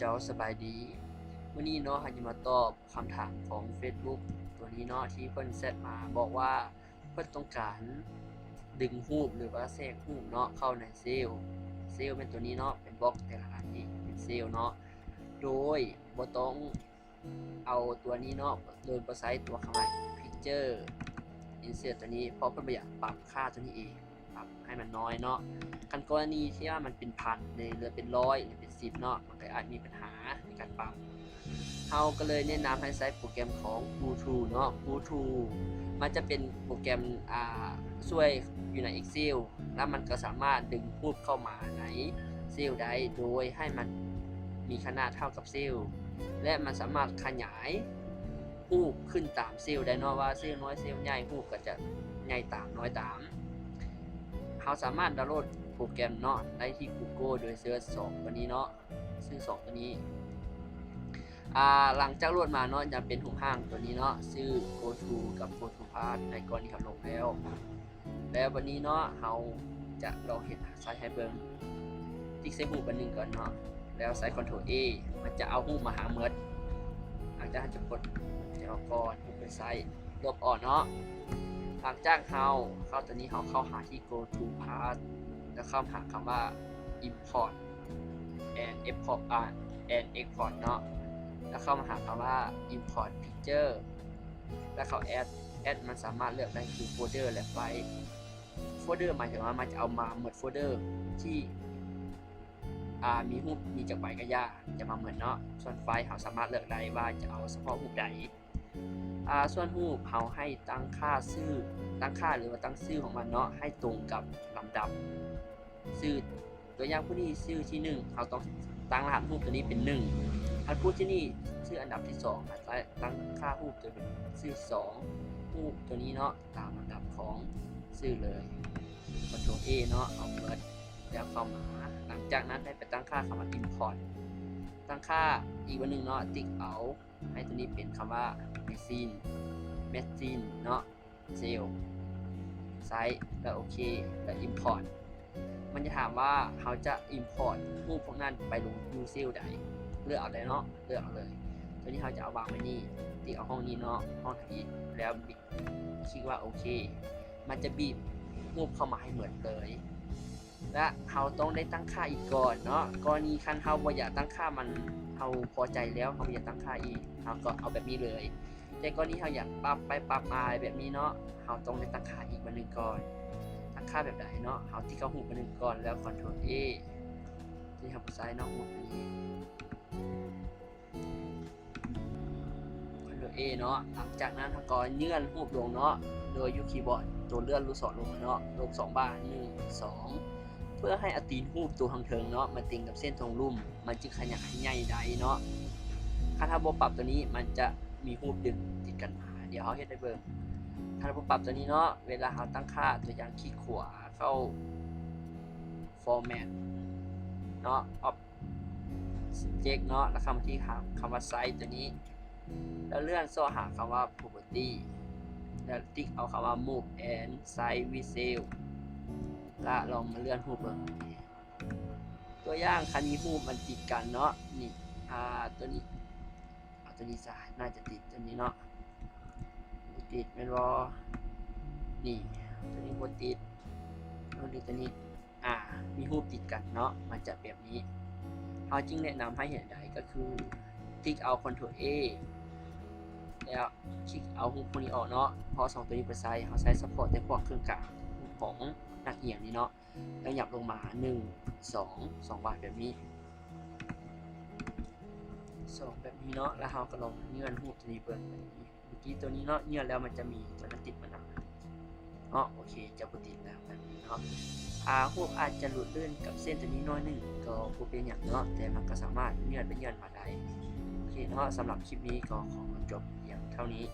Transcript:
ເຈົ້າສະບາຍດີ. ມື້ນີ້ເນາະ ເຮົາຈະມາຕອບຄຳຖາມຂອງ Facebook ຕົວນີ້ເນາະ ທີ່ເພິ່ນແຊັດມາບອກວ່າ ເພິ່ນຕ້ອງການດຶງຮູບ ຫຼືວ່າແຊກຮູບເນາະ ເຂົ້າໃນ Cell. Cell ແມ່ນຕົວນີ້ເນາະ ເປັນບລັອກແຕ່ລະອັນນີ້ເປັນ Cell ເນາະ ໂດຍບໍ່ຕ້ອງ ເອົາຕົວນີ້ເນາະ ໂດຍບໍ່ໃຊ້ຕົວຄຳວ່າ Picture Insert ຕົວນີ້ ເພາະເພິ່ນບໍ່ຢາກປັບຄ່າຕົວນີ້ເອງ ປັບໃຫ້ມັນນ້ອຍເນາະ. ຄັນກໍລະນີທີ່ວ່າມັນເປັນພັນ ຫຼືເຫຼືອເປັນຮ້ອຍ ຫຼືເປັນສິບເນາະ ມັນກໍອາດມີບັນຫາໃນການປັບ. ເຮົາກໍເລີຍແນະນຳໃຫ້ໃຊ້ໂປຣແກຣມຂອງ Go To ເນາະ. Go To ມັນຈະເປັນໂປຣແກຣມ ອ່າ ຊ່ວຍຢູ່ໃນ Excel ແລ້ວມັນກໍສາມາດດຶງຮູບເຂົ້າມາໃນ Cell ໄດ້ ໂດຍໃຫ້ມັນມີຂະໜາດເທົ່າກັບ Cell ແລະ ມັນສາມາດຂະຫຍາຍຮູບຂຶ້ນຕາມ Cell ໄດ້ເນາະ ວ່າ Cell ນ້ອຍ Cell ໃຫຍ່ ຮູບກໍຈະໃຫຍ່ຕາມ ນ້ອຍຕາມ. ເຮົາສາມາດດາວໂຫຼດໂປຣແກຣມເນາະ ໄດ້ທີ່ Google ໂດຍເສີດສອງຕົວນີ້ເນາະ ຊື່ສອງຕົວນີ້. ອ່າ ຫຼັງຈາກໂຫຼດມາເນາະ ຈະເປັນຮູບຮ່າງຕົວນີ້ເນາະ ຊື່ Go To ກັບ Go To Path ໃນກໍລະນີເຮົາລົງແລ້ວ. ແລ້ວບັດນີ້ເນາະ ເຮົາຈະລອງເຮັດໃຊ້ໃຫ້ເບິ່ງ. ຕິກໃສ່ຮູບອັນໜຶ່ງກ່ອນເນາະ ແລ້ວໃຊ້ Ctrl A ມັນຈະເອົາຮູບມາຫາໝົດ. ຫຼັງຈາກເຮົາຈະປົດຈະເອົາກ່ອນ ເຮົາໄປໃຊ້ລົບອອກເນາະ. ຫຼັງຈາກເຮົາເຂົ້າຕົວນີ້ ເຮົາເຂົ້າຫາທີ່ Go To Path ແລ້ວເຂົ້າຫາຄຳວ່າ Import and Export ອາ and Export ເນາະ ແລ້ວເຂົ້າມາຫາຄຳວ່າ Import Picture ແລ້ວເຂົ້າ Add Add ມັນສາມາດເລືອກໄດ້ຄື Folder ແລະ File. Folder ໝາຍເຖິງວ່າມັນຈະເອົາມາໝົດ Folder ທີ່ ອ່າ ມີຮູບມີຈັກໃບກະຢ່າ ຈະມາໝົດເນາະ. ສ່ວນ File ເຮົາສາມາດເລືອກໄດ້ວ່າຈະເອົາສະເພາະຮູບໃດ. ອ່າ ສ່ວນຮູບເຮົາໃຫ້ຕັ້ງຄ່າຊື່ ຕັ້ງຄ່າ ຫຼືວ່າຕັ້ງຊື່ຂອງມັນເນາະ ໃຫ້ຕົງກັບລຳດັບຊື່. ຕົວຢ່າງຜູ້ນີ້ຊື່ທີໜຶ່ງ ເຮົາຕ້ອງຕັ້ງລະຫັດຮູບຕົວນີ້ເປັນໜຶ່ງ. ຄັນຜູ້ທີ່ນີ້ຊື່ອັນດັບທີສອງ ໃຫ້ຕັ້ງຄ່າຮູບຕົວເປັນຊື່ສອງ ຮູບຕົວນີ້ເນາະ ຕາມລຳດັບຂອງຊື່ເລີຍ. Ctrl A ເນາະ ເອົາໝົດ ແລ້ວເຂົ້າມາ. ຫຼັງຈາກນັ້ນໃຫ້ໄປຕັ້ງຄ່າຄຳວ່າ Import ຕັ້ງຄ່າອີກບາດໜຶ່ງເນາະ ຕິກເອົາ ໃຫ້ຕົວນີ້ເປັນຄຳວ່າ Machine Machine ເນາະ Cell ໃຊ້ ແລ້ວໂອເຄ ແລ້ວ Import. ມັນຈະຖາມວ່າເຮົາຈະ Import ຮູບພວກນັ້ນໄປລົງຢູ່ Cell ໃດ ເລືອກເອົາໄດ້ເນາະ ເລືອກເອົາເລີຍ. ຕົວນີ້ເຮົາຈະເອົາວາງໄວ້ນີ້ ຕິກເອົາຫ້ອງນີ້ເນາະ ຫ້ອງທຳອິດ ແລ້ວບິດ ຄລິກວ່າໂອເຄ ມັນຈະບີບຮູບເຂົ້າມາໃຫ້ໝົດເລີຍ. ແລະ ເຮົາຕ້ອງໄດ້ຕັ້ງຄ່າອີກກ່ອນເນາະ. ກໍລະນີຄັນເຮົາບໍ່ຢາກຕັ້ງຄ່າ ມັນ ເຮົາພໍໃຈແລ້ວ ເຮົາບໍ່ຢາກຕັ້ງຄ່າອີກ ເຮົາກໍເອົາແບບນີ້ເລີຍ. ແຕ່ກໍລະນີເຮົາຢາກປັບໄປປັບມາແບບນີ້ເນາະ ເຮົາຕ້ອງໄດ້ຕັ້ງຄ່າອີກບາດໜຶ່ງກ່ອນ. ຕັ້ງຄ່າແບບໃດເນາະ? ເຮົາຕິກເຂົ້າຮູບບາດໜຶ່ງກ່ອນ ແລ້ວ Ctrl A ທີ່ເຮົາບໍ່ໃຊ້ເນາະ ຮູບຕົວນີ້ Ctrl A ເນາະ. ຫຼັງຈາກນັ້ນເຮົາກໍເຍືອນຮູບລົງເນາະ ໂດຍຢູ່ຄີບອດ ໂຕເລື່ອນລູກສອນລົງເນາະ ລົງສອງບາດ ໜຶ່ງ ສອງ ເພື່ອໃຫ້ເອົາຕີນຮູບໂຕທາງເທິງເນາະ ມາຕິງກັບເສັ້ນທາງລຸ່ມ ມັນຈຶ່ງຂະຫຍາຍໃຫຍ່ໄດ້ເນາະ. ຄັນເຮົາບໍ່ປັບໂຕນີ້ ມັນຈະມີຮູບດຶງຕິດກັນມາ. ດຽວເຮົາເຮັດໃຫ້ເບິ່ງ. ຄັນເຮົາບໍ່ປັບໂຕນີ້ເນາະ ເວລາເຮົາຕັ້ງຄ່າ ຕົວຢ່າງຄລິກຂວາເຂົ້າ Format ເນາະ Object ເນາະ ແລ້ວເຂົ້າມາທີ່ຄຳ ຄຳວ່າ Size ຕົວນີ້ ແລ້ວເລື່ອນຊອກຫາຄຳວ່າ Property ແລ້ວຕິກເອົາຄຳວ່າ Move and Size with Cell ແລ້ວລອງມາເລື່ອນຮູບເບິ່ງ. ຕົວຢ່າງ ຄັນມີຮູບມັນຕິດກັນເນາະ ນີ້ ອ່າ ຕົວນີ້ ເອົາຕົວນີ້ຊະ ໜ້າຈະຕິດຕົວນີ້ເນາະ ບໍ່ຕິດແມ່ນບໍ່? ນີ້ ຕົວນີ້ບໍ່ຕິດ ເອົາຕົວນີ້ ອ່າ ມີຮູບຕິດກັນເນາະ ມັນຈະແບບນີ້. ເຮົາຈຶ່ງແນະນຳໃຫ້ເຮັດໃດ ກໍຄືຕິກເອົາ Ctrl A ແລ້ວຄລິກເອົາຮູບພວກນີ້ອອກເນາະ ເພາະສອງຕົວນີ້ບໍ່ໃຊ້ ເຮົາໃຊ້ສະເພາະແຕ່ພວກເຄິ່ງກາງຂອງນັກຮຽນນີ້ເນາະ. ແລ້ວຫຍັບລົງມາ ໜຶ່ງ ສອງ ສອງບາດແບບນີ້ ສອງ ແບບນີ້ເນາະ ແລ້ວເຮົາກໍລອງເຍືອນຮູບຕົວນີ້ເບິ່ງ. ເມື່ອກີ້ຕົວນີ້ເນາະ ເຍືອນແລ້ວມັນຈະມີຕົວນັ້ນຕິດມານຳເນາະ. ໂອເຄ ຈະບໍ່ຕິດແລ້ວແບບນີ້ເນາະ. ອ່າ ຮູບອາດຈະຫຼຸດລື່ນກັບເສັ້ນຕົວນີ້ໜ້ອຍໜຶ່ງ ກໍບໍ່ເປັນຫຍັງເນາະ ແຕ່ມັນກໍສາມາດເຍືອດໄປເຍືອນມາໄດ້. ໂອເຄເນາະ ສຳລັບຄລິບນີ້ກໍຂໍຈົບພຽງເທົ່ານີ້.